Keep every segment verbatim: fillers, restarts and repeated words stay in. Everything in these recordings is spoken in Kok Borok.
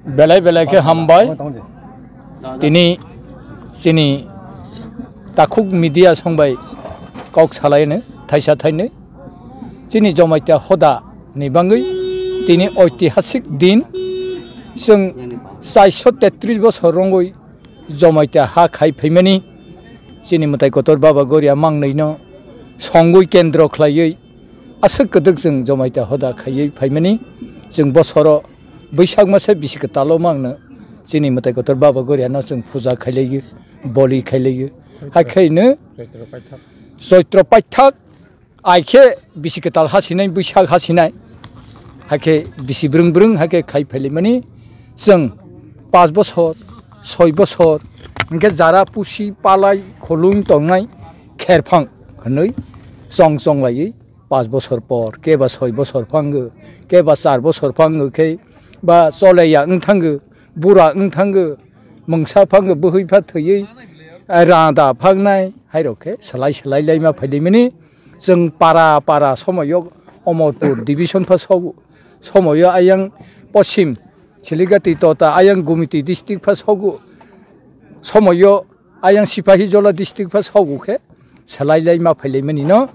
Belai belai khe hambai. Tini chini takhuk media songbai kok salaino thaisa thainwi. Chini Jamatia hoda ni bangwi tini oitihasik din chwng chairso tetris bosor rongwi Jamatia ha khai phaimani. Chini mwtai kotor Baba Goria mangnwino songwi kendro khlaiwi aswk kwdwk chwng Jamatia hoda khaiwi phaimani. Chwng bosoro Bwsak masa bisi kwtalo mangno chini mwtai kotor Baba Goriano chwng puja khailaio, boli khailaio. Hai khaino Chaitro paithak. Chaitro paithak, ai khe bisi kwtal hasinai, Bwsak hasinai. Hai khe bisi brwng brwng hai khe khai phailaimani chwng panch bosor, soi bosor, hinkhe jara pusi palai khulung tongnai kherphang hwnwi chong chong laiwi. Panch bosor por, keba soi bosor phango, keba char bosor phango khe ba choleya wng thango, bura wng thango, mungsa phango, bwhwi pha thwiwi, rada phangnai, hairok khe slai slai laima phailaimani. Chwng para para somoyo Omorpur division pha sogo, somoyo ayang Poschim Siligati tota ayang Gumiti district pha sogo, somoyo ayang Sipahijola district pha sogo khe slai laima phailaimani no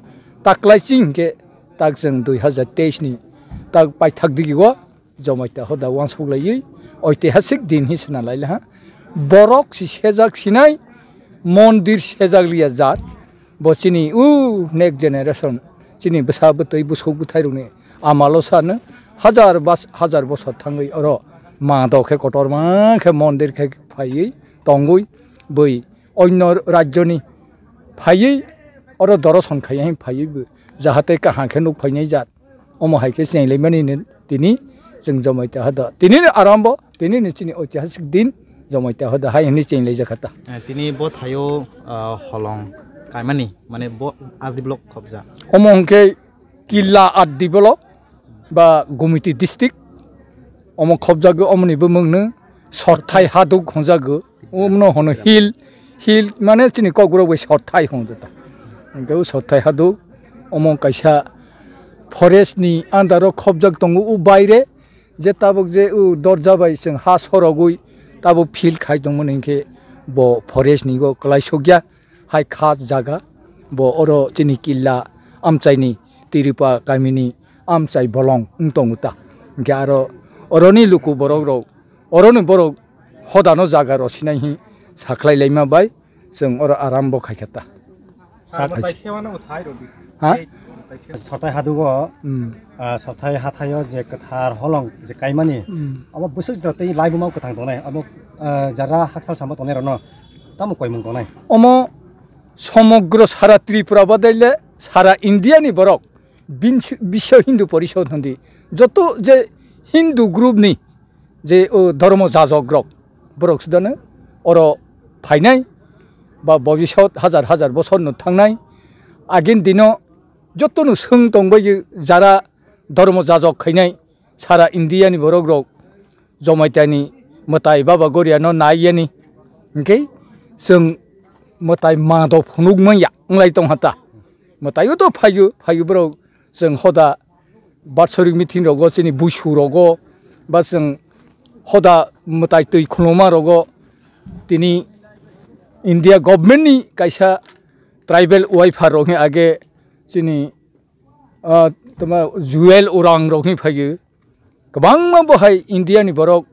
taklai ching khe tak chwng dui hazar teis ni tak paithak digi o Jamatia hoda wansuk laiwi oitihasik din hi sina lai laha. Borok si sejak sinai, mondir sejak liya jat. Bo chini u next generation, chini bwsa bwtwi bwswk bwthairokni amalo sano hajar bas-, hajar bosor thangwi oro ma dok khe kotorma khe mondir khe phaiwi tongwi bui onno rajyoni phaiwi oro doroson khaiya phaiwi bo jahate kaham khe nuk phainai jat. Omo hai khe chenglaimani ni tini chwng Jamatia hoda. Tini ni arambo, tini ni chini oitihasik din Jamatia hoda hai hwnwi chenglaijakha ta. Eh, tini bo thaio, ah, holong kaimani, mane bo R D block khobja. Omo hwnkhe Killa R D block ba Gumiti district. Omo khobjago, omoni bumungno Sorthai Haduk hwnjago. Umno hono hill, hill mane chini kokborok bai Sorthai hwnjata. Hwnkhe o Sorthai Haduk omo kaisa forest ni under o khobjak tongo o baire, je tabuk je o dorja bai chwng ha sorogwi tabuk field khai tongmani hinkhe bo forest ni o kwlai sokya. Hai kha jaga, bo oro chini killa amchaini Tiripa kamini amchai bolong wng tongo ta. Hinkhe aro oroni luku borok rok, oroni borok hodano jaga rw sinai hi sakhlai laima bai chwng oro arambo khaikha ta. Sak-, ha? Sorthai Hadugo, hmm, ah, Sorthai hathaio je kwthar holong je kaimani, hmm, abo bwswk jora tei laibuma kwthang tongnai, abo, ah, jara haksal sama tongnai rokno tamo koimung tongnai? Omo somogro sara Tripura badaile sara India ni borok Binsw-, Biswa Hindu Porishod hwndi joto je Hindu group ni je o dhormo jajok rok borok sudano oro phainai ba bobisot hajar hajar bosor no thangnai agin dino joto no swng tongbai jara dhormo jajok khainai sara India ni borok rok Jamatia ni mwtai Baba Goria no nai yani hinkhe chwng mwtai ma do phunuk manya wnglai tong hata mwtai o to phaio phaio borok chwng hoda batsorik meeting rogo chini buisu rogo ba chwng hoda mwtai twi khuluma rogo tini India government ni kaisa tribal wifer rok ni age chini ah, tama Jewel Orang rok ni phaio. Kwbangma bo hai India ni borok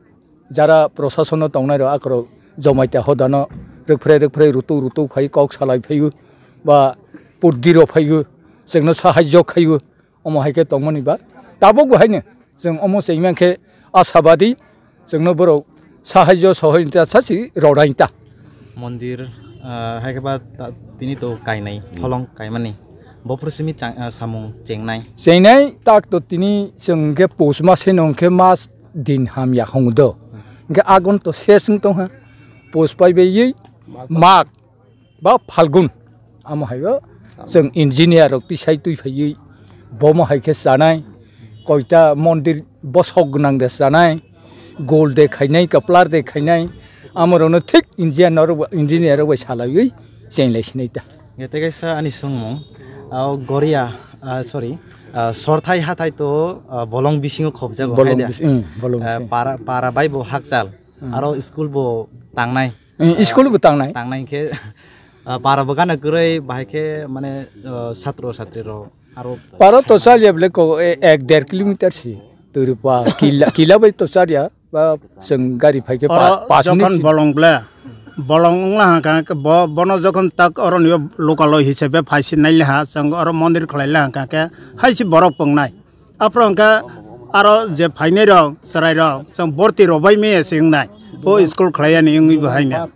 jara prosason no tongnai rok akorok Jamatia hodano rwkphre rwkphre rutuk rutuk phai kok salai phaio ba purdiro phaio chwngno sahajyo khaio omo hai khe tongmani ba tabuk bo haino chwng omo chengmang khe asabadi chwngno borok sahajyo sohoi ta sachi rodai ta. Mondir, ah, hai khe ba ta-, tini to kainai, hmm, holong kaimani. Bophuru simi chang-, ah, samung chengnai. Chengnai tak to tini chwng khe pus mas se nong khe mas din ham ya hong do. Hmm. Hingkhe agon to ses wng tong ha. Pus pai bai yi mag, mag ba phalgun. Amo hai o chwng engineer rok tisai twi phaiwi bomo hai khe chanai, koita mondir bosok gwnang de chanai, gol de khainai, kaplar de khainai, amorokno thik engineer rok, engineer rok bai salaiwi chenglai sinai ta. Tei kaisa ani swngmung, ah, Goria, ah, sorry, Ah, sorthai hathai to, ah, bolong bisingo khobjago, bolong hai da? Bis-, mm, bolong Ah, bising. Para, para bai bo hakchal, Mm. Aro school bo tangnai. Mm, school bo tangnai. Tangnai khe, ah, para bo gana kwrwi, bahai khe, mane, ah, satro satri rok aro para to chaliya bole ko, e, ek der kilometer si. Turipa, kila, kila bai to chaliya. Ba chwng gari phai khe pa-, oro pas minute jokhon si. Bolong ble, bolong wngla hwnkha khe bo, bono jokhon tak oro ni local o hisabe phai si nai le ha, chwng oro mondir khlai le hwnkha khe hai si borok pwngnai. Aphuru hwnkha aro je phainai rok, chwrai rok, chwng borti rw bai maya se wngnai. O school khlai yani wngwi bo hai na.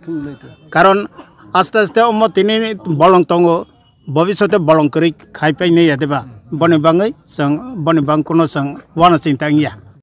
Karon aste aste omo tini bolong tongo, bobishote bolong kwrwi khai pai nai ya de ba. Boni bangwi chwng, boni bang kuno chwng uanw chinta wngya.